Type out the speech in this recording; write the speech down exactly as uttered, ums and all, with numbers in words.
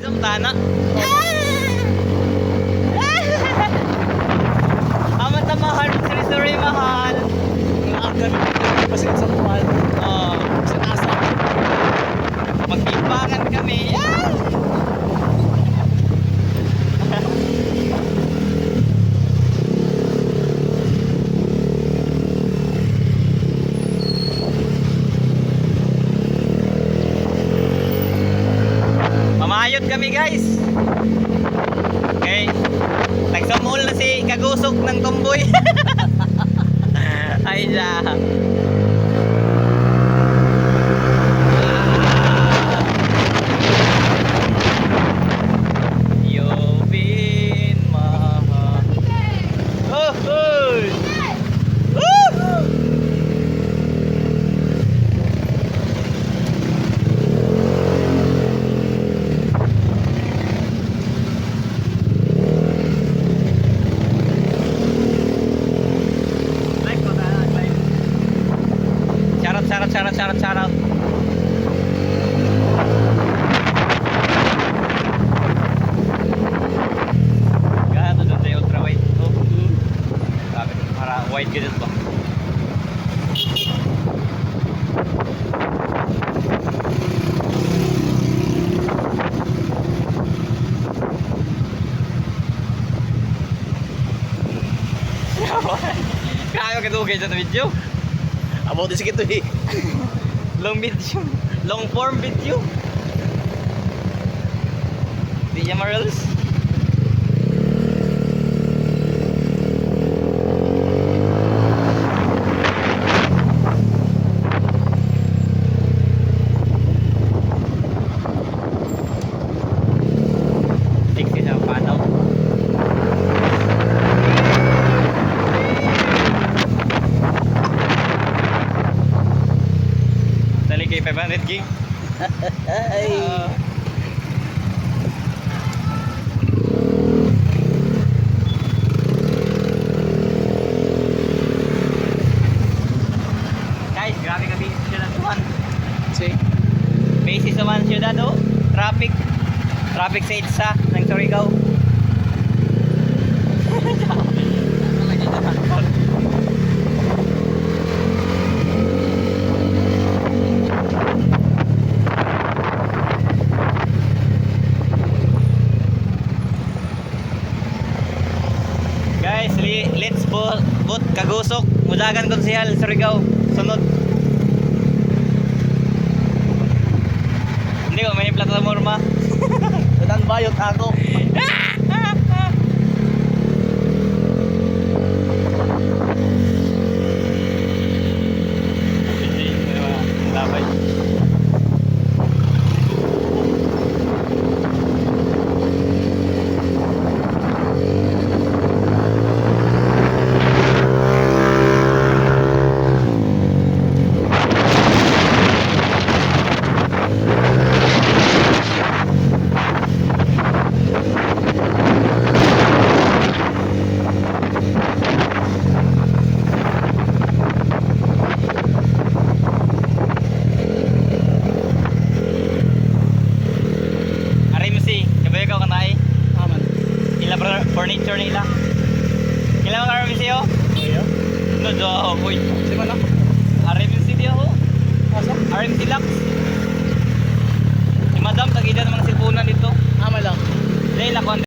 Ang tana. Amat na mahal, sorry, sorry, mahal. Ang aga na, kasi sa mahal. Oh. Sa taas na. Magpimbangan kami. Yan! Mamayot kami, guys. Okay. Nagsamol na si Kagusok ng Tomboy. Ay, siya. You've been my heart. Oh, oh. Woo! Shout out, shout out, shout out, shout out, shout out. Gato dyan sa ultra wide. Oh, mm. Grabe, para wide ka dyan ba? Grabe ka dugay sa video. About is kito eh. Long video. Long form video. Di niya ma-reels. Sixty sa panaw. Dali kay five hundred gig. Ay. Guys, grabe ka busy sa Tuan. Si? Busy sa man siyudad, oh. Traffic. Traffic sa EDSA ng Surigao. Guys, li-, let's bo-, boot Kagusok, Mudagan Konsehal, Surigao. Sunod. Hindi ko, may plata sa morma. Walang bayot ako. Hindi, hindi naman. Labay. R M C, kabayo ka kanay? Aman. Ila bro, furniture nila. Kailangan R M C, oh? Iyo. No, do, boy. Si mana? R M C di ako. Asa? R M C Lux. Si Madam, tagida ng mga silpunan dito. Ama lang. Dahil ako ang